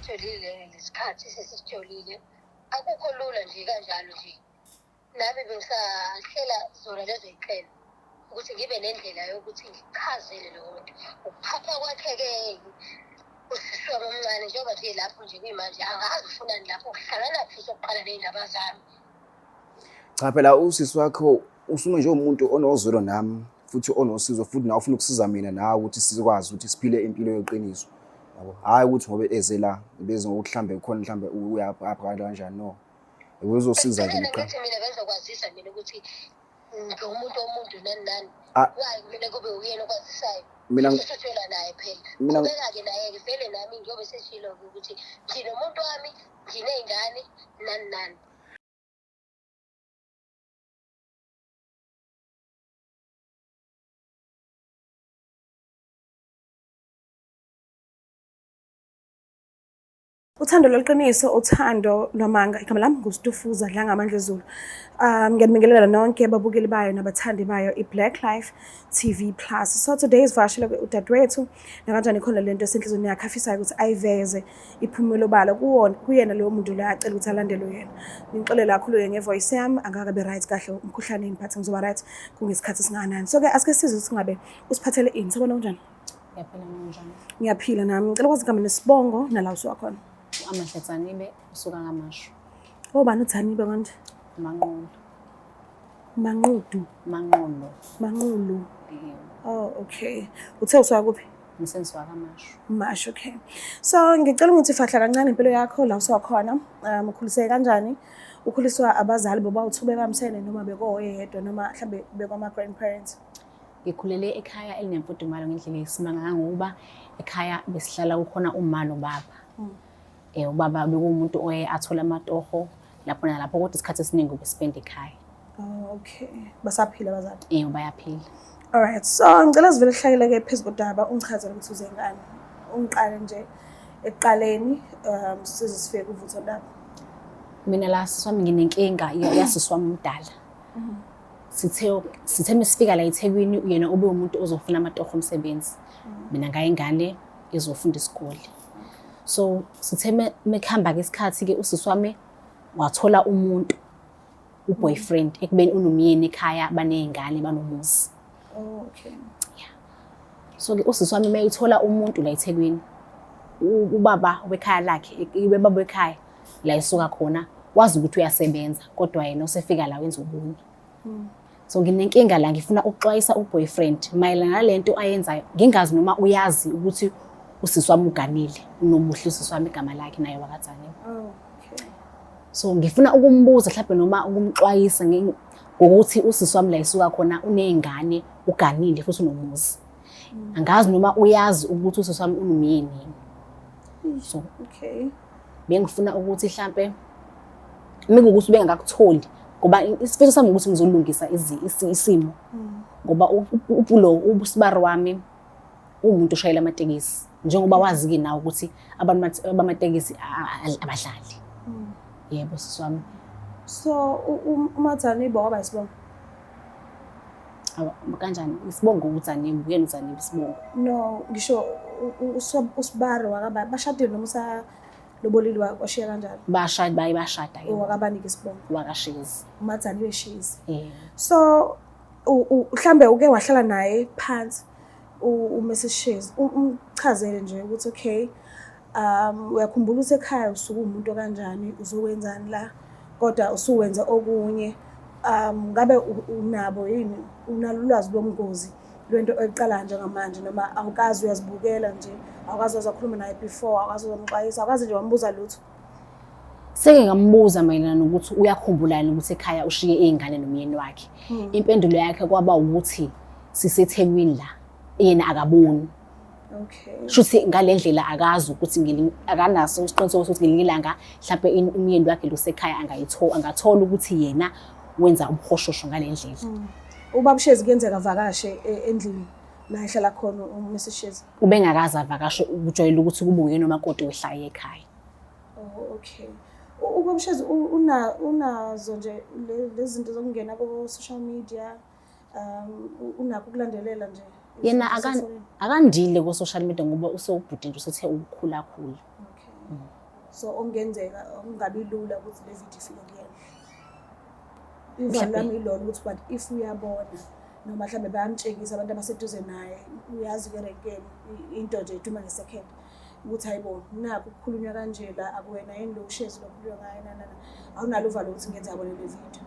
sesitholile lesikhathi sesitholile akukho lula nje kanjalo nje. Nami bengisahlela zona lezo y'nhlelo ukuthi ngibe nendlela yokuthi ngichazele lowo muntu ukuphapha kwakhe-ke usisi wami omncane njengoba nje lapho nje kuyimanje angazi ufunani lapho kuhlangana phi sokuqala ney'ndaba zami. Cha phela usisi wakho usume njengomuntu onozwelo nami futhi onosizo futhi nawe ufuna ukusiza mina nawe ukuthi sikwazi ukuthi siphile impilo yeqiniso. Yabo. Hhayi ukuthi ngoba eze la beze ngokuthi mhlambe khona mhlambe uyapha apha kanjani no. Uzosiza nje qha. Ngithi mina bengizokwazisa mina ukuthi ngiwumuntu womuntu nani nani. Ah. Why kumele kube uyena okwazisayo? Mina sesithola naye phela. Mina Qhubeka-ke naye-ke vele nami ngiyobe seshilo-ke ukuthi nginomuntu wami nginey'ngane nani nani. Uthando lweqiniso, uthando lwamanga. Igama lami nguStufuza Dlangamandla Zulu. Ngiyanibingelela nonke ababukeli bayo nabathandi bayo i-Black Life TV Plus. So today sivakashele udadewethu nakanjani khona lento esenhlizweni yakhe afisayo ukuthi ayiveze iphumele obala kuwona kuyena loyo muntu loyo acela ukuthi alandelwe yena. Ngixolele kakhulu-ke nge-voice yami angakabi right kahle umkhuhlane ngiphathe ngizoba right kungesikhathi esingakanani. So-ke asike sizwe ukuthi ngabe usiphathele ini. Sabona kunjani? Ngiyaphila nginjani? Ngiyaphila nami. Ngicela ukwazi igama nesibongo nala usuka khona. U-Amahle Tsanibe usuka kaMashu. Obani uTsanibe konje? Manqulu. Manqudu. Manqulu. Manqulu. Yebo. Oh, okay. Uthe usuka kuphi? Ngisengisuka kaMashu. Mashu, okay. So ngicela ukuthi fahla kancane impilo yakho la usuka khona. Ukhuliseke kanjani? Ukhuliswa abazali bobawu-two bebambisene noma bekoyedwa noma mhlambe bekwama grandparents? Ngikhulele ekhaya elinemfudumalo ngendlela eyisimanga ngangokuba ekhaya besihlala kukhona uma nobaba. Ubaba bekuwumuntu oye athole amatoho lapho nalapho kodwa isikhathi esiningi ubespenda ekhaya. Oh, okay. Basaphila abazali? Yebo, bayaphila. Alright, so ngicela sivele sihlakele-ke phezu kodaba ungichazele ukuthi uze ngani. Ungiqale nje ekuqaleni size sifike kuvuthondaba. Mina la sisi wami nginenkinga yasisi wami omdala. Sithe mesifika la eThekwini uyena ube umuntu ozofuna amatoho omsebenzi. Mina ngayingane ezofunda isikole. So sithe mekuhamba-ke isikhathi-ke usisi wami wathola umuntu u-boyfriend ekubeni unomyeni ekhaya baney'ngane banomuzi. Oh, okay. Yeah. So-ke usisi wami meyithola umuntu la eThekwini ubaba wekhaya lakhe ubaba wekhaya la esuka khona wazi ukuthi uyasebenza kodwa yena usefika la wenza okunye. So nginenkinga la ngifuna ukuxwayisa uboyfriend mayelana nalento ayenzayo ngingazi noma uyazi ukuthi usisi wami uganile uNomuhle usisi wami igama lakhe naye wakaTsanibe. Oh, okay. So ngifuna ukumbuza mhlawumbe noma ukumxwayisa ngokuthi usisi wami la esuka khona uney'ngane uganile futhi unomuzi. Angazi noma uyazi ukuthi usisi wami unomyeni. So okay. Bengifuna ukuthi mhlambe mekuwukuthi ubengakakutholi ngoba isifiso sami ukuthi ngizolungisa isimo ngoba ulo usibari wami uwumuntu oshayela amatekisi njengoba wazi-ke nawe ukuthi abantu bamatekisi abadlali. Yebo sisi wami. So uMathanibo waba isibongo? Kanjani? Isibongo uTsanibo, uyena uTsanibo isibongo. No, ngisho usibari wakaba bashadile noma usalobolile washiya kanjalo? Bashada, baye bashada ke. Wakabanike isibongo? Wakashezi. UMathanibo Shezi. Yebo. So mhlambe uke wahlala naye phansi uMrs Shezi umchazele nje ukuthi okay uyakhumbula ukuthi ekhaya usuke umuntu kanjani uzokwenzani la kodwa usuwenza okunye ngabe unabo yini unalo ulwazi lobungozi lwento oyiqala njengamanje noma awukazi uyazibukela nje awukazi wazakhuluma naye before awukazi wamxwayisa awukazi nje wambuza lutho? Seke ngambuza mayelana nokuthi uyakhumbula yini ukuthi ekhaya ushiye iy'ngane nomyeni wakhe. Impendulo yakhe kwaba ukuthi siseThekwini la, yena akaboni. Okay. Shuthi ngale ndlela akazi ukuthi akanaso isiqiniseko sokuthi ngelinye ilanga mhlampe umyeni wakhe lo sekhaya angathola ukuthi yena wenza ubuhoshosho ngale ndlela. Ubaba uShezi kuyenzeka avakashe endlini la ehlala khona uMrs Shezi? Ubengakaze avakashe, ujwayele ukuthi kube uyena umakoti wehlaya ekhaya. Oh, okay. Ubaba uShezi unazo nje lezi zinto zokungena ko-social media, unakho ukulandelela nje? Yena akandile ko-social media ngoba usewubhuti nje usethe ukukhula khula. Okay. So okungenzeka okungabi lula ukuthi le video ifike kuyena. Uvalo lwami ilolo ukuthi what if uyabona noma mhlawumbe bayamtshengisa abantu abaseduze naye, uyazi-ke erenkeni into nje iduma nge-second ukuthi hayi bo nakhu kukhulunywa kanje la akuwena yini lo ushezi lo khulunywa ngayo nanana. Awunalo uvalo ukuthi kungenzeka abone le video?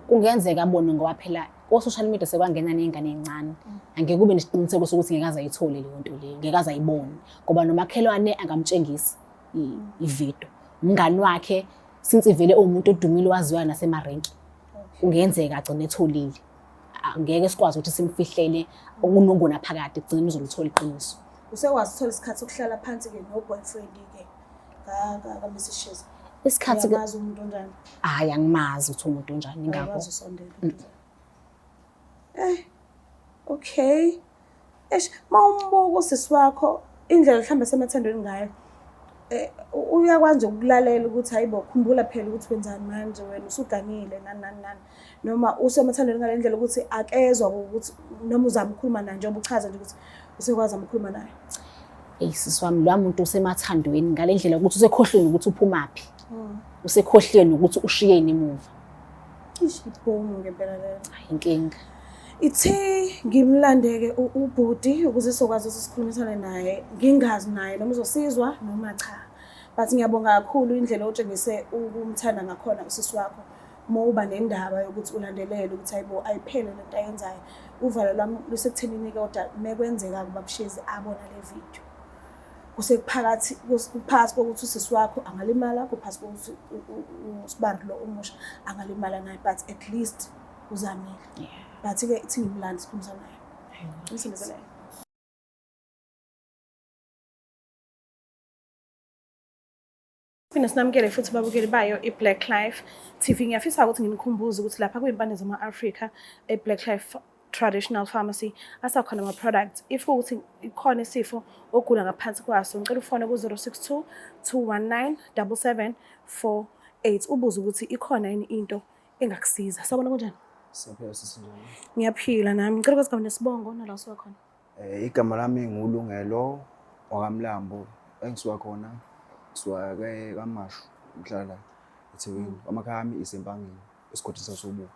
Kungenzeka abone ngoba phela ko-social media sekwangena ney'ngane ey'ncane. Angeke ube nesiqiniseko sokuthi ngeke aze ayithole leyo nto leyo, ngeke aze ayibone ngoba nomakhelwane angamtshengisa ividiyo. Umngani wakhe since vele uwumuntu odumile waziwa nasemarenki, kungenzeka agcine etholile. Angeke sikwazi ukuthi simfihlele okunongona phakade, kugcine uzolithola iqiniso. Usekwazi ukuthola isikhathi sokuhlala phansi-ke no-boyfriend-ke ka-Mrs Shezi? Isikhathi Uyamazi umuntu onjani? Hhayi, angimazi ukuthi umuntu onjani ingakho. Awukwazi usondela. Eh, okay. Eish, uma umbuka usisi wakho indlela mhlawumbe esemathandweni ngayo, eh uyakwazi nje ukulalela ukuthi hayibo khumbula phela ukuthi wenzani manje wena usuganile nani nani nani. Noma usemathandweni ngale ndlela ukuthi akezwa ukuthi noma uzama ukukhuluma naye njengoba uchaza nje ukuthi usekwazi ukukhuluma naye. Eyi sisi wami loya muntu usemathandweni ngale ndlela ukuthi usekhohlweni ukuthi uphumaphi. Usekhohlweni ukuthi ushiyeni emuva. Ish, ibhomu ngempela leyo. Hayi inkinga. Ithe ngimlandeke ubhuti ukuze sizokwazi ukuthi sikhulumisane naye, ngingazi naye noma uzosizwa noma cha. But ngiyabonga kakhulu indlela otshengise ukumthanda ngakhona usisi wakho. Uma uba nendaba yokuthi ulandelele ukuthi hayibo ayiphele lento ayenzayo. Uvalo lwami lusekuthenini kodwa mekwenzeka kubabuShezi abona le video. Kusekuphakathi kuphakathi kokuthi usisi wakho angalimala, kuphakathi kokuthi usibari lo omusha angalimala naye but at least uzamile. But-ke ithi ngimlande sikhulumisana naye. Umsindisele. Phinde sinamukele futhi babukeli bayo i-Black Life TV. Ngiyafisa ukuthi nginikhumbuze ukuthi lapha kuyimpande zama-Afrika e-Black Life Traditional Pharmacy asakhona ama-products. If kuwukuthi ikhona isifo ogula ngaphansi kwaso, ngicela ufone ku-062 219 7748 ubuze ukuthi ikhona yini into engakusiza. Sawubona, kunjani? Siyaphila sisi, njani? Ngiyaphila nami. Ngicela ukwazi igama nesibongo nala usuka khona. Igama lami nguLungelo wakaMlambo, engisuka khona ngisuka KwaMashu, ngihlala la eThekwini. Amakhaya ami iseMpangeni, esigodini sasoBuka.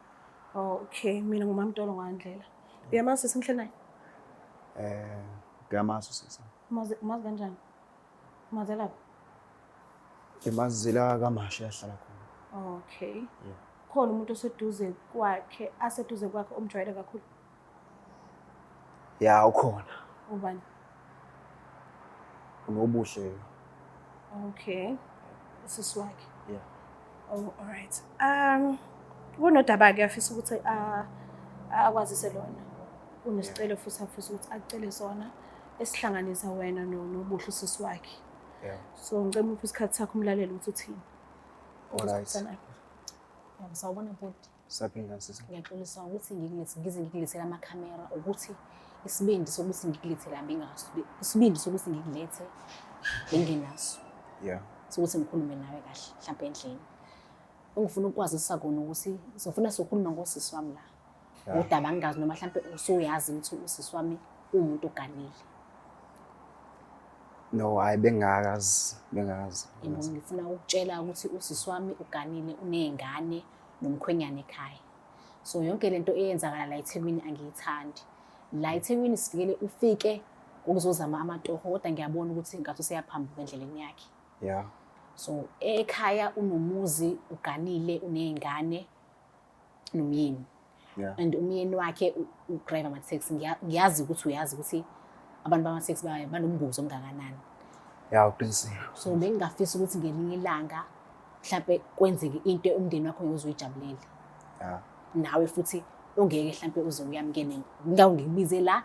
Oh, okay. Mina nguMamtolo ngwaNdlela. Uyamazi sisi ngihleli naye? Ngiyamazi usisi. Umazi umazi kanjani? Umazelaphi? Ngimazela KwaMashu yahlala khona. Okay. Yeah. Khona umuntu oseduze kwakhe, aseduze kwakhe omjwayele kakhulu? Ya, ukhona. Ubani? Unobuhle. Okay. Usisi wakhe. Yeah. Oh, all right. Kunodaba-ke afisa ukuthi akwazise lona. Unesicelo futhi afisa ukuthi acele sona esihlanganisa wena noBuhle usisi wakhe. Yeah. So ngicela umuphe isikhathi sakho umlalele ukuthi uthini. All right. Yebo, sawubona bhuti. Saphila sisi. Ngiyaxolisa ukuthi ngikulethe ngize ngikulethele amakhamera ukuthi isibindi sokuthi ngikulethe la bengaso. Isibindi sokuthi ngikulethe bengenaso. Yeah. Sokuthi ngikhulume nawe kahle mhlawumbe endlini. Engifuna ukukwazisa kona ukuthi sofuna sokhuluma ngosisi wami la. Yeah. Udaba angingazi noma mhlawumbe usuyazi ukuthi usisi wami uwumuntu oganile. No, hayi bengakazi, bengakazi. Yebo, ngifuna ukutshela ukuthi usisi wami uganile uney'ngane nomkhwenyana ekhaya. So yonke lento eyenzakala la eThekwini angiyithandi. La eThekwini sifikele ufike ngokuzozama amatoho kodwa ngiyabona ukuthi ngathi useyaphambuka endleleni yakhe. Yeah. So ekhaya unomuzi, uganile, uney'ngane nomyeni. Yeah. And umyeni wakhe udrive ama-taxi. Ngiyazi ukuthi uyazi ukuthi abantu bama-taxi banobungozi obungakanani. Yeah, uqinisile. So bengingafisa ukuthi ngelinye ilanga mhlampe kwenzeke into umndeni wakho ngeke uze uyijabulele. Yeah. Nawe futhi ongeke mhlampe uze uyamukele. Ngingako ngikubize la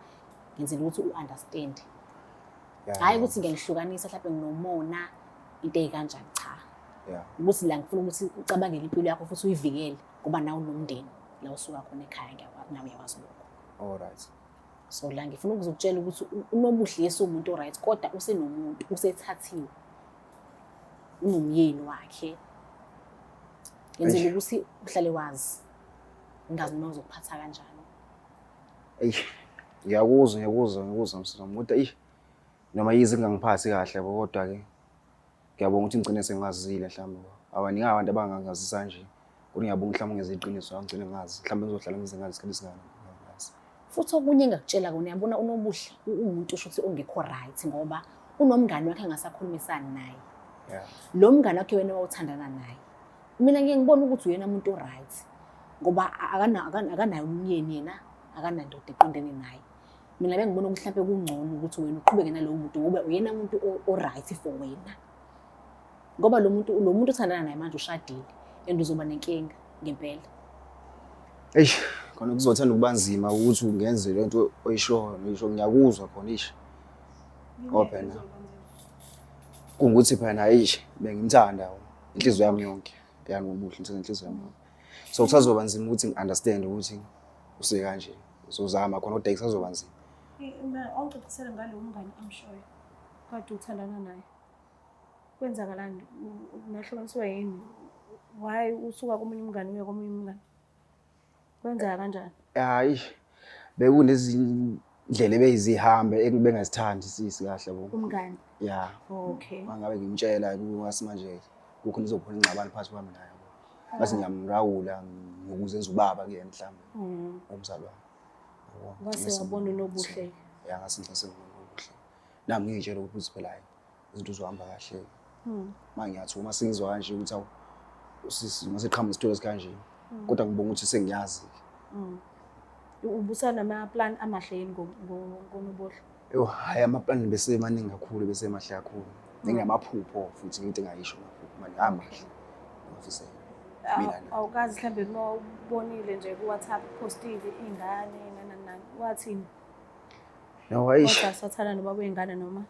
ngenzela ukuthi u-understand. Yeah. Hhayi ukuthi ngiyalihlukanisa mhlampe nginomona into ey'kanjani, cha. Yeah. Ukuthi la ngifuna ukuthi ucabangele impilo yakho futhi uyivikele ngoba nawe unomndeni la usuka khona ekhaya, ngiyakwazi nawe uyakwazi lokho. All right. So la ngifuna ukuzokutshela ukuthi uNobuhle yes umuntu o-right kodwa usenomuntu, usethathiwe. Unomyeni wakhe. Ngenzela Eish. ukuthi uhlale wazi. Ngingazi noma uzokuphatha kanjani. Eish, ngiyakuzwa, ngiyakuzwa, ngiyakuzwa msizwa wami kodwa eish noma yize kungangiphathi kahle yabo kodwa ke Ngiyabonga ukuthi ngigcine sengazile mhlawumbe. Abaningi abantu abangangazisa nje. Kodwa ngiyabonga mhlawumbe ngeze iqiniso angigcine ngazi. Mhlawumbe ngizohlala ngize ngazi isikhathi esingaka ngazi. Futhi okunye engakutshela kona uyabona uNobuhle uwumuntu usho ukuthi ongekho right ngoba unomngani wakhe angasakhulumisani naye. Yeah. Lo mngani wakhe wena wawuthandana naye. Mina ngike ngibone ukuthi uyena umuntu o-right ngoba akanayo umyeni yena, akanandoda eqondene naye. Mina bengibona ukuthi mhlampe kungcono ukuthi wena uqhubeke nalowo muntu ngoba uyena muntu o-right for wena. Ngoba lo muntu othandana naye manje ushadile and uzoba nenkinga ngempela. Eish, khona kuzothanda ukuba nzima ukuthi ungenze le nto oyishoyo, ngisho ngiyakuzwa khona eish. Ngoba phela kungukuthi phela eish bengimthanda inhliziyo yami yonke. Yani ngobuhle ngithanda inhliziyo yami yonke. So kusazoba nzima ukuthi ngi-understand ukuthi usekanje. Uzozama khona kodwa kusazoba nzima. Awungicacisele ngalowo mngani amshoyo kade uthandana naye. Kwenzakalani? Nahlukaniswa yini? Why usuka komunye umngani uye komunye umngani? Kwenzeka kanjani? Hayi, bekunezindlela ebezihambe ebengazithandi sisi kahle yabo. Umngani? Ya. Okay. Mangabe ngimtshela kungasi manje kukhona izokhona ingxabano phakathi kwami naye yabo. Bese ngiyamrawula ngokuzenza ubaba kuyena mhlawumbe umzali wami. Yabo. Wase wabona uNobuhle. Ya, ngase ngase ngibona uNobuhle. Nami ngiyitshela ukuthi phela hayi izinto uzohamba kahle. Uma ngiyathuka uma sengizwa kanje ukuthi awu usisi uma seqhamuka isitolo esikanje. Kodwa ngibonga ukuthi sengiyazi. Ubusa nama-plan amahle yini ngoNobuhle? Yo, hhayi amaplani bese maningi kakhulu bese mahle kakhulu. Nginamaphupho futhi into engayisho amaphupho manje amahle. Ngifisela. Mina naye. Awukazi mhlambe uma ubonile nje ku-WhatsApp postile ingane nani nani wathini? No, eish. Kodwa sathana nobaba wey'ngane noma?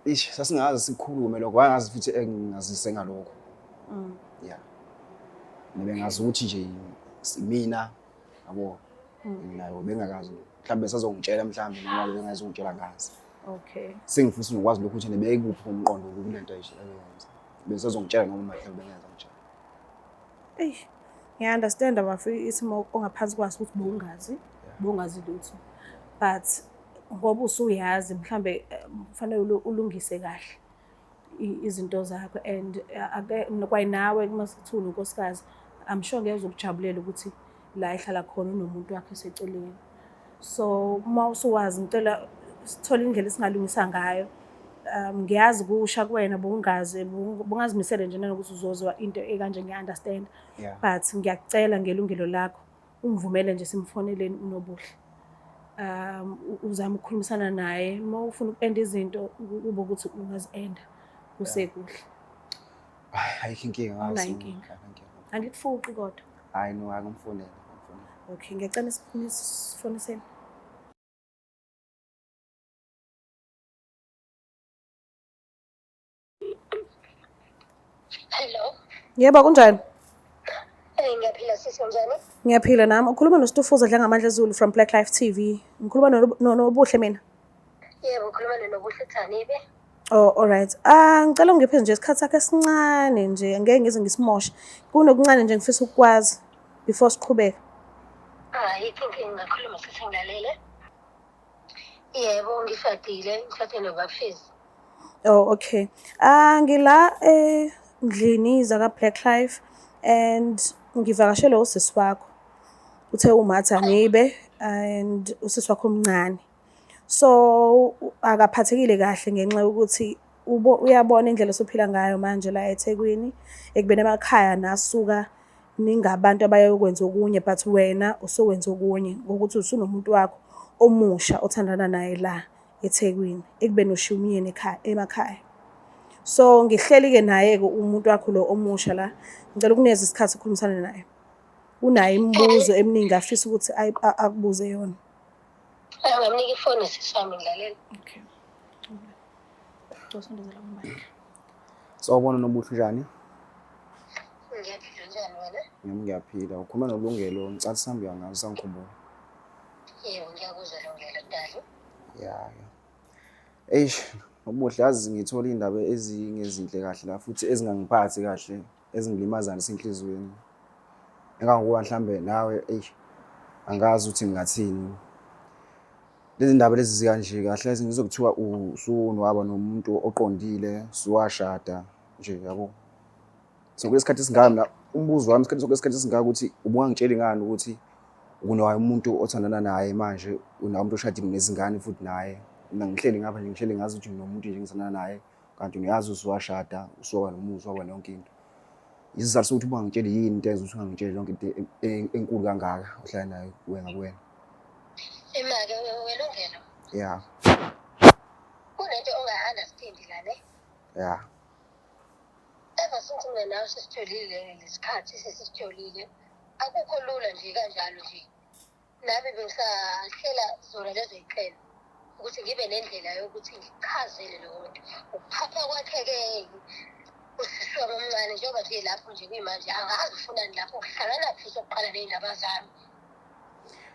Eish, sasingaze sikhulume lokho, wangazi futhi engingazise ngalokho. Yeah. Mina bengazi ukuthi nje mina yabo nayo bengakazi mhlawumbe sazongitshela mhlawumbe noma bengazongitshela ngazi. Okay. Sengifisa nokwazi lokhu ukuthi nebekuphi umqondo kule nto ayenza. Besazongitshela noma mhlawumbe bengazongitshela. Eish. Ngiya-understand bafo isimo ongaphansi kwaso ukuthi bowungazi, bowungazi lutho. But ngoba usuyazi mhlambe kufanele ulungise kahle izinto zakho and ake kwayinawe uma sekuthiwa unonkosikazi, I'm sure ngeke uzukujabulela ukuthi la ehlala khona unomuntu wakhe eseceleni. So uma usuwazi ngicela sithole indlela esingalungisa ngayo. Ngiyazi kusha kuwena bowungazi, bungazimisele nje nanokuthi uzozwa into ekanje ngiya-understand. But ngiyakucela ngelungelo lakho ungivumele nje simfoneleni uNobuhle. Uzame ukukhulumisana naye uma ufuna uku-enda izinto kube ukuthi ungazi-enda kusekuhle. Hayi, ayikho inkinga Awunayo ngazi. inkinga. Ayikho inkinga. Angikufuqi kodwa. Hayi no, akumfonele, akumfonele. Okay, ngiyacela sifoniseni. Hello. Yebo, kunjani? Ngiyaphila sisi, unjani? Ngiyaphila nami. Ukhuluma noStufuza Dlangamandla Zulu from Black Life TV. Ngikhuluma noBuhle mina. Yebo, ukhuluma noNobuhle Thanibe. Oh, all right. Ah, ngicela ungiphe nje isikhathi sakho esincane nje, ngeke ngize ngisimoshe. Kunokuncane nje ngifisa ukukwazi before siqhubeke. Ayikho inkinga, ngingakhuluma sisi ngilalele. Yebo, ngishadile, ngishade noBabshezi. Oh, okay. Ah, ngila endlini zaka Black Life and ngivakashele usisi wakho. Uthe uMatha ngibe and usisi wakho omncane. So akaphathekile kahle ngenxa yokuthi uyabona indlela osuphila ngayo manje la eThekwini ekubeni emakhaya nasuka ningabantu abayokwenza okunye but wena usuwenza okunye ngokuthi usunomuntu wakho omusha othandana naye la eThekwini ekubeni ushiya umyeni ekhaya emakhaya. So ngihleli-ke naye-ke umuntu wakho lo omusha la, ngicela ukunikeza isikhathi ukhulumisane naye. Unayo imibuzo eminingi afisa ukuthi akubuze yona. Ungamnika ifoni sisi wami ngilalela. Okay. Usondezela ku-mic. Sawubona Nobuhle, unjani? Ngiyaphila, unjani wena? Nami ngiyaphila. Ukhuluma noLungelo, ngicela sihambe uyangazi usangikhumbula. Yebo, ngiyakuzwa Lungelo dali. Ya. Eish, Nobuhle yazi ngithola iy'ndaba ezingezinhle kahle la futhi ezingangiphathi kahle, ezingilimaza nasenhliziyweni. Engangokuba mhlambe nawe eish angazi ukuthi ngingathini. Lezi ndaba lezi zikanje kahle kahle ngizokuthiwa usunwaba nomuntu oqondile suwashada nje yabo. So kulesikhathi esingaka mina umbuzo wami isikhathi sokulesikhathi esingaka ukuthi ubungangitsheli ngani ukuthi unaye umuntu othandana naye manje unaye umuntu oshadile nezingane futhi naye. Mina ngihleli ngapha nje ngihleli ngazi ukuthi nginomuntu nje engithandana naye kanti uyazi usuwashada usuwaba nomuzi waba yonke into. Isizathu sokuthi ubungangitsheli yini into eyenza ukuthi ungangitsheli yonke into enkulu kangaka ohlala nayo wena kuwena. Ima-ke welungelo. Yeah. Kunento ongayi-understand la ne? Yeah. Ever since mina nawe sesitholile lesikhathi sesisitholile, akukho lula nje kanjalo nje. Nami bengisahlela zona lezo y'nhlelo ukuthi ngibe nendlela yokuthi ngichazele lowo muntu. Ukuphapha kwakhe-ke usisi wami omncane njengoba nje lapho nje kuyimanje angazi ufunani lapho kuhlangana phi sokuqala ney'ndaba zami.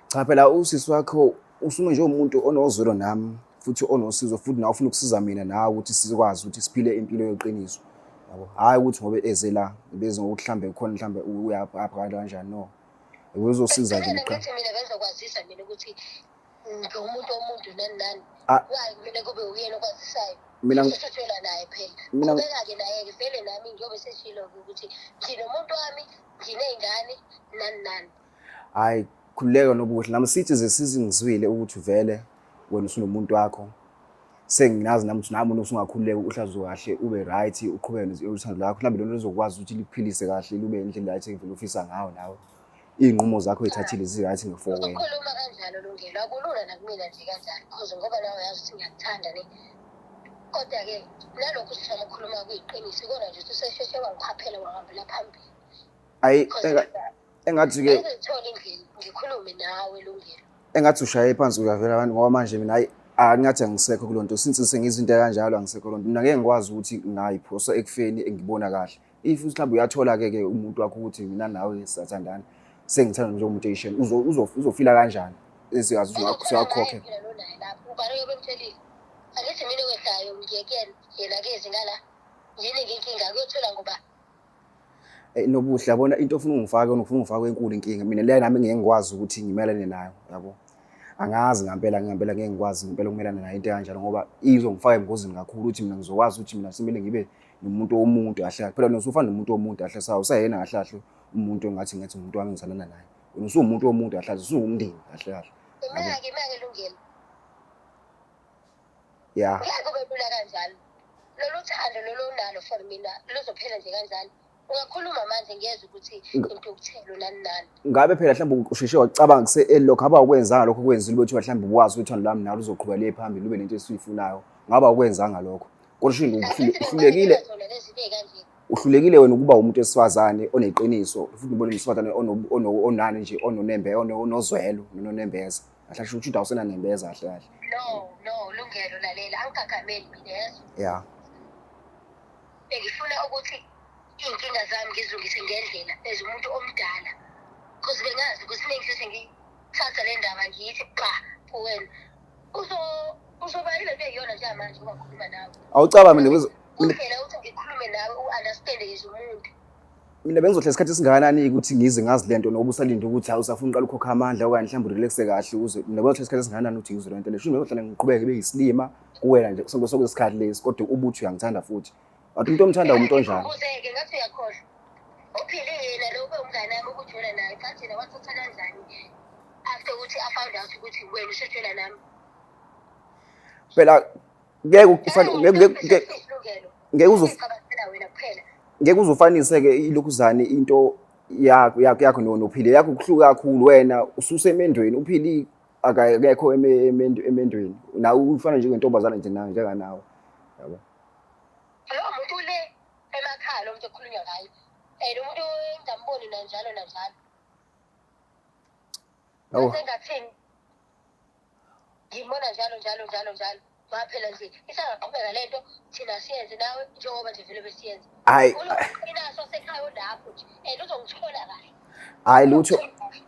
Cha phela usisi wakho usume njengomuntu onozwelo nami futhi onosizo futhi nawe ufuna ukusiza mina nawe ukuthi sikwazi ukuthi siphile impilo yeqiniso. Yabo. Hhayi ukuthi ngoba eze la beze ngokuthi mhlambe khona mhlambe uyapha apha kanjani no. Uzosiza nje qha. Ngithi mina bengizokwazisa mina ukuthi ngiwumuntu womuntu nani nani. Why kumele kube uyena okwazisayo? Mina ngisutshela naye phela. Mina ngibeka-ke naye-ke vele nami ngiyobe seshilo-ke ukuthi nginomuntu wami nginey'ngane nani nani. Hhayi khululeka Nobuhle nami sithi ze sizingizwile ukuthi vele wena usunomuntu wakho senginazi nami ukuthi nami usungakhululeka uhlazo kahle ube right uqhubeke uthando lwakho mhlawumbe lona luzokwazi ukuthi likuphilise kahle lube indlela right engivele ufisa ngayo nawe iy'nqumo zakho oyithathile zi-right ngefor wena. Ukhuluma kanjalo Lungelo akulula nakumina nje kanjalo cause ngoba nawe uyazi ukuthi ngiyakuthanda ne kodwa-ke nalokhu sisama ukukhuluma kuyiqiniso ikona nje ukuthi usesheshe wangikhaphela wahambela phambili. Ayi engathi ke ngithole indlela ngikhulume nawe Lungelo. Engathi ushaye phansi uyavela abantu ngoba manje mina hayi angathi angisekho kulonto since sengizwa into kanjalo angisekho kulonto mina ngeke ngikwazi ukuthi ngayiphosa ekufeni engibona kahle if mhlawumbe uyathola ke ke umuntu wakho ukuthi mina nawe siyathandana sengithanda njengomuntu eyisheni uzofila kanjani esikazi ukuthi uyakhokhe ubani oyobe emtshelile angithi mina okwehlayo ngiye kuyena yena kezi ngala yini nginkinga kuyothola ngoba Nobuhle yabona into ofuna ungifake wena ufuna ungifake enkulu inkinga mina le nami ngeke ngikwazi ukuthi ngimelane nayo yabo angazi ngampela ngempela ngeke ngikwazi ngempela ukumelana nayo into ekanjalo ngoba izongifaka engozini kakhulu ukuthi mina ngizokwazi ukuthi mina simele ngibe nomuntu womuntu kahle kahle phela nosufana nomuntu womuntu kahle sawo usayena kahle kahle umuntu engathi ngathi umuntu wami ngizalana naye wena usuwumuntu womuntu kahle kahle usuwumndeni kahle kahle. Imake imake Lungelo. Ya. Ngeke kube lula kanjalo. Lolu thando lolu onalo for mina luzophela nje kanjalo. Ungakhuluma manje ngiyezwa ukuthi intukuthelo nani nani. Ngabe phela mhlawumbe usheshe wacabanga kuse elokho aba ukwenzanga lokho okwenzile ukuthi mhlawumbe ukwazi ukuthi uthando lwami nalo luzoqhubeka liye phambili lube nento esiyifunayo. Ngabe awukwenzanga lokho. Kodwa sho uhlulekile uhlulekile wena ukuba umuntu wesifazane oneqiniso futhi ubone umuntu wesifazane onani nje ononembe onozwelo nonembeza. Kahle kahle ukuthi awusenanembeza kahle kahle. No, no, Lungelo lalela angikagameli mina yezwa. Yeah. Bengifuna ukuthi iy'nkinga zami ngizilungise ngendlela as umuntu omdala. Because bengazi ukuthi mengisheshe ngithatha le ndaba ngiyithi pa kuwena. Uzo uzoba yile nto eyiyona njengamanje ungakhuluma nawe. Awucabanga mina mina Indlela yokuthi ngikhulume nawe u-understand as umuntu. Mina bengizohlala isikhathi esingakanani ukuthi ngize ngazi lento noba usalinde ukuthi hawu usafuna uqala ukhokha amandla okanye mhlawumbe urelaxe kahle uze mina bengizohlala isikhathi esingakanani ukuthi ngizwe lento le sho ngizohlala ngiqhubeke ngibe yisilima kuwena nje sonke sonke isikhathi lesi kodwa ubuthi uyangithanda futhi wathi umuntu omthanda umuntu onjani. Ukhubuzeke ngathi uyakhohlwa. Uphile yena lo ube umngane wami ukujula naye cha yena wathatha kanjani after ukuthi a-found out ukuthi wena usejula nami. Phela ngeke ufane ngeke ngeke uzo ngeke uzofanise-ke ilokhuzane into yakho yakho yakho nophile yakho kuhluka kakhulu wena ususemendweni uphile akekho emendweni nawe ufana njengentombazane nje nawe njenganawe yabo. Lowo muntu le emakhaya lo muntu okukhulunywa ngaye and umuntu engingamboni nanjalo nanjalo. Awu. Sengathini ngibona njalo njalo njalo njalo ngaphela nje isangaqhubeka le nto thina siyenze nawe njengoba nje vele besiyenza Hayi unaso sekhaya olapho nje and uzongithola kahle. Hayi lutho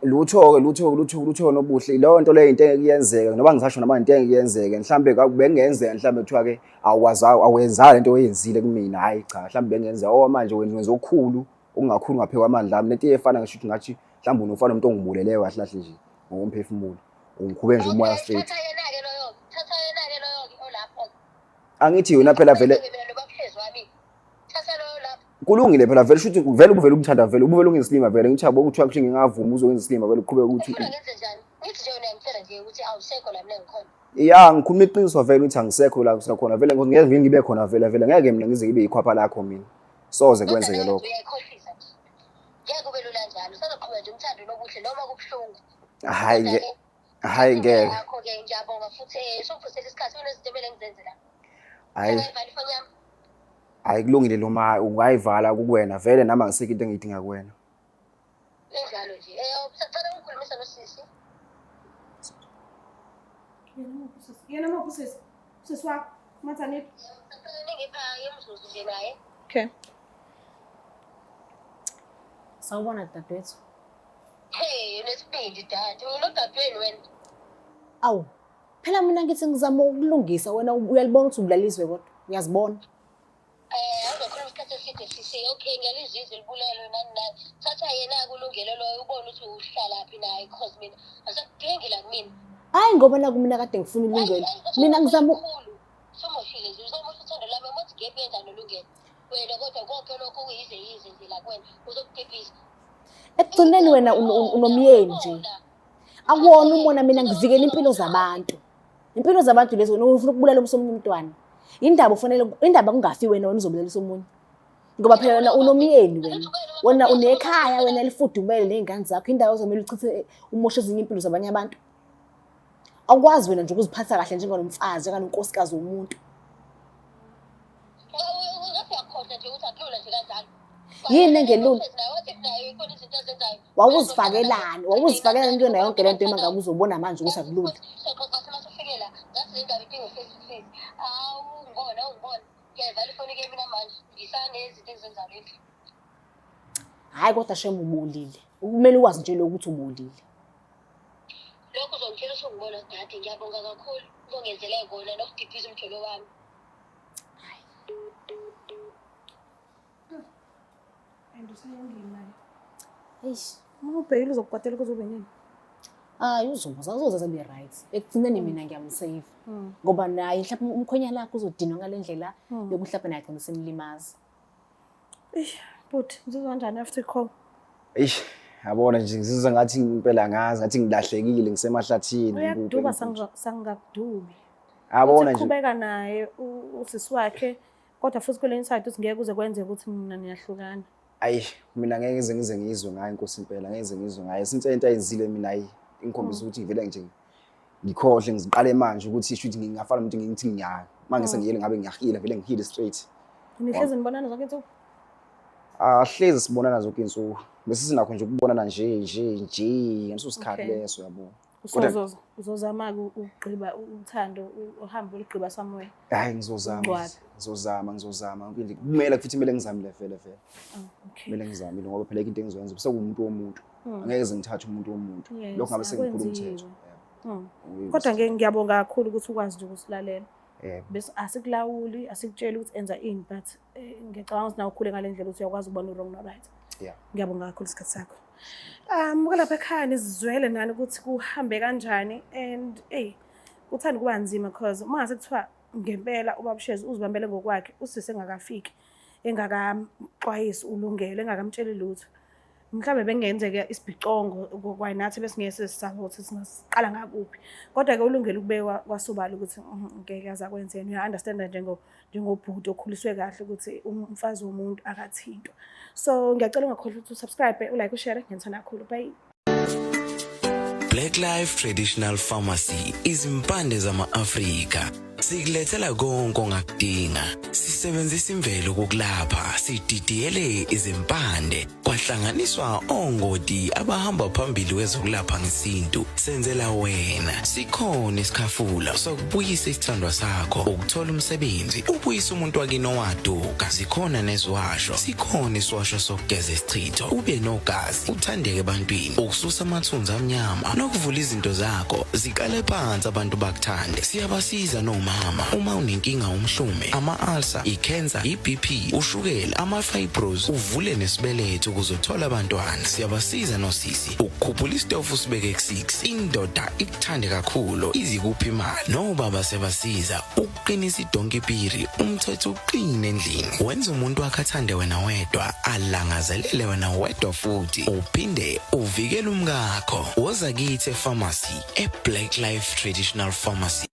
lutho-ke lutho lutho lutho Nobuhle leyo nto leyo into engeke iyenzeke noba ngisasho noma into engeke iyenzeke mhlambe bengenzeka mhlambe kuthiwa-ke awukwazi awenzanga lento oyenzile kumina hhayi cha mhlambe bengenzeka oh manje wena wenza okukhulu okungakhulu ngaphezu kwamandla ami lento iyefana ngisho ukuthi ngathi mhlawumbe unofana nomuntu ongibuleleyo kahle kahle nje ngokomphefumulo ungikhube nje umoya straight. Thatha yena-ke lo Angithi yona phela vele Mina nobabuhlezi wami. Thatha loyo lapho. Kulungile phela vele, shuthi vele ubuvele umthanda vele, ubuvele ungesilima vele. Ngithi yabo kuthiwa kuthi ngingavuma uzokwenza isilima vele uqhubeke ukuthi Ufuna ngenze njani? Ngithi nje wena ngitshela nje ukuthi awusekho la mina ngikhona. Ya, ngikhuluma iqiniso vele ukuthi angisekho la kusakhona vele, ngeke ngike ngibe khona vele vele, ngeke mina ngize ngibe yikhwapha lakho mina. Soze kwenzeke Kodwa lokho. Uyayikhohlisa nje. Ngeke kube lula njalo. Usazoqhubeka nje umthando nobuhle noma kubuhlungu. Hhayi nge hhayi ngeke. Ngakho-ke ngiyabonga futhi sokuvusela isikhathi kunezinto emele ngizenze la. Hhayi Ungayivala ifoni yami. hhayi kulungile lo ma ungayivala kukuwena vele, nami angisekho into engiyidinga kuwena. Injalo nje. Usacela ukukhulumisa nosisi. Yena muphi usisi? Usisi wakho, Mathanipho. Usacela ningipha imizuzu nje naye. Okay. Sawubona dadewethu. Hey, unesibindi dade. Unodadewenu wena. Awu, phela mina ngithi ngizama ukulungisa, wena uyalibona ukuthi ubulalizwe kodwa uyazibona. Awuzokhuluma isikhathi eside sisi. Okay, ngiyalizizwa libulelo nani nani. Thatha yena-ke ulungelo loyo ubone ukuthi uhlalaphi naye cause mina asakudingi la kumina. Hayi ngoba naku mina kade ngifuna ilungelo. Mina ngizama Kakhulu. Usumoshile nje, uzomosha uthando lwami. Uma uthi gephi yenza nolungelo. Wena kodwa konke lokho kuyize yize nje la kuwena. Uzokugibhisa. Ekugcineni wena unomyeni nje. Akuwona umona, mina ngivikela impilo zabantu. Impilo zabantu lezo, wena ufuna ukubulala omunye umntwana. Indaba ufanele indaba kungafi wena, wena uzobulalisa omunye. Ngoba phela wena unomyeni wena. Wena unekhaya wena elifudumele ney'ngane zakho, indawo ozomele uchithe umoshe ezinye impilo zabanye abantu. Awukwazi wena nje ukuziphatha kahle njenganomfazi, njenganonkosikazi womuntu. Ngathi uyakhohlwa nje ukuthi akulula nje kanjalo. Yini engelula? Wathi nayo ikhona izinto azenzayo. Wawuzifakelani? Wawuzifakelani kuyona yonke le nto uma ngabe uzobona manje ukuthi akulula? Soxoxa sima sifike la. Ngathi le ndaba idinga face to face. Awu ngibona, awungibona. Ngiyayivala ifoni ke mina manje. Ngisanezinto engizenzayo endlini. Hhayi kodwa shem ubolile. Kumele ukwazi nje lokhu ukuthi ubolile. Lokho uzongitshela usungibona dade. Ngiyabonga kakhulu. Uzongenzela kona nokudiphiza umjolo wami. And usayendlini naye. Eish. Uma ubhekile uzokukwatela kuze ube nini? Hayi uzoza, uzoza abe right. Ekugcineni mina ngiyamsave. Ngoba naye mhlawumbe umkhwenyana lakhe uzodinwa ngale ndlela yokuthi mhlawumbe naye agcine semlimaza. Eish, but ngizizwa kanjani after call? Eish, yabona nje ngizizwa ngathi impela ngazi ngathi ngilahlekile ngisemahlathini. Uyakuduba sangakudubi. Yabona nje. Uqhubeka naye usisi wakhe kodwa futhi kule inside uthi ngeke kuze kwenzeke ukuthi mina niyahlukana. Ayi mina ngeke ngize ngize ngizwe ngayo inkosi impela, ngeke ngize ngizwe ngayo. Since into ayenzile mina ayi ingikhombisa ukuthi ngivele nje ngikhohle ngiziqale manje ukuthi shuthi ngingafana nomuntu ngithi ngiyaya. Uma ngise ngiyele ngabe ngiyahila vele ngihile straight. Nihlezi nibonana zonke insuku? Ahlezi sibonana zonke insuku. Bese sinakho nje ukubonana nje nje nje ngaleso sikhathi leso yabo. Kodwa uzozama ukugqiba uthando uhambe uligqiba somewhere. Hayi ngizozama. Ngizozama ngizozama. Kumele futhi kumele ngizamile vele vele. Okay. Kumele ngizamile ngoba phela into engizoyenza sekuwumuntu womuntu. Angeke ngize ngithathe umuntu womuntu. Lokho ngabe sengiphula umthetho. Kodwa ngeke ngiyabonga kakhulu ukuthi ukwazi nje ukusilalela. Bese asikulawuli, asikutsheli ukuthi enza ini but ngiyacabanga ukuthi nawe ukhule ngale ndlela ukuthi uyakwazi ukubona u-wrong no-right. Yeah. Ngiyabonga kakhulu isikhathi sakho. Kulapha ekhaya nizizwele nani ukuthi kuhambe kanjani and hey kuthanda kuba nzima because uma ngase kuthiwa ngempela ubaba Shezi uzibambele ngokwakhe usisi engakafiki engakamxwayisi ulungelo engakamtsheli lutho. Mhlawumbe bengenzeka isibhicongo kwayinathi besingeke sisaba ukuthi singasiqala ngakuphi. Kodwa-ke ulungelo ukubekwa kwasobala ukuthi ngeke aze akwenzeni. Uya-understand-a njengobhuti okhuliswe kahle ukuthi umfazi womuntu akathintwa. So ngiyacela ungakhohlwa ukuthi usubscribe, ulike, ushare. Ngiyanithanda kakhulu. Bye. Black Life Traditional Pharmacy, izimpande zama-Afrika. Sikulethela konke ongakudinga. Sisebenzisa imvelo kokulapha, sididiyele izimpande, kwahlanganiswa ongoti abahamba phambili kwezokulapha ngesintu. Senzela wena. Sikhona isikhafula sokubuyisa isithandwa sakho, ukuthola umsebenzi, ubuyise umuntu wakini owaduka. Zikhona neziwasho, sikhona isiwasho sokugeza isichitho, ube nogazi, uthandeke ebantwini, ukususa amathunzi amnyama nokuvula izinto zakho ziqale phansi abantu bakuthande. Siyabasiza noma mama uma unenkinga umhlume, ama-ulcer, i-cancer, i-BP, ushukela, ama-fibros, uvule nesibeletho ukuze uthole abantwana. Siyabasiza nosisi ukukhuphula isitofu sibeke ku-6, indoda ikuthande kakhulu izikuphi imali. Nobaba siyabasiza ukuqinisa idonki piri, umthetho uqine endlini, wenza umuntu wakhe athande wena wedwa, alangazelele wena wedwa futhi uphinde uvikele umkakho. Woza kithi efamasi, e-Black Life Traditional Pharmacy.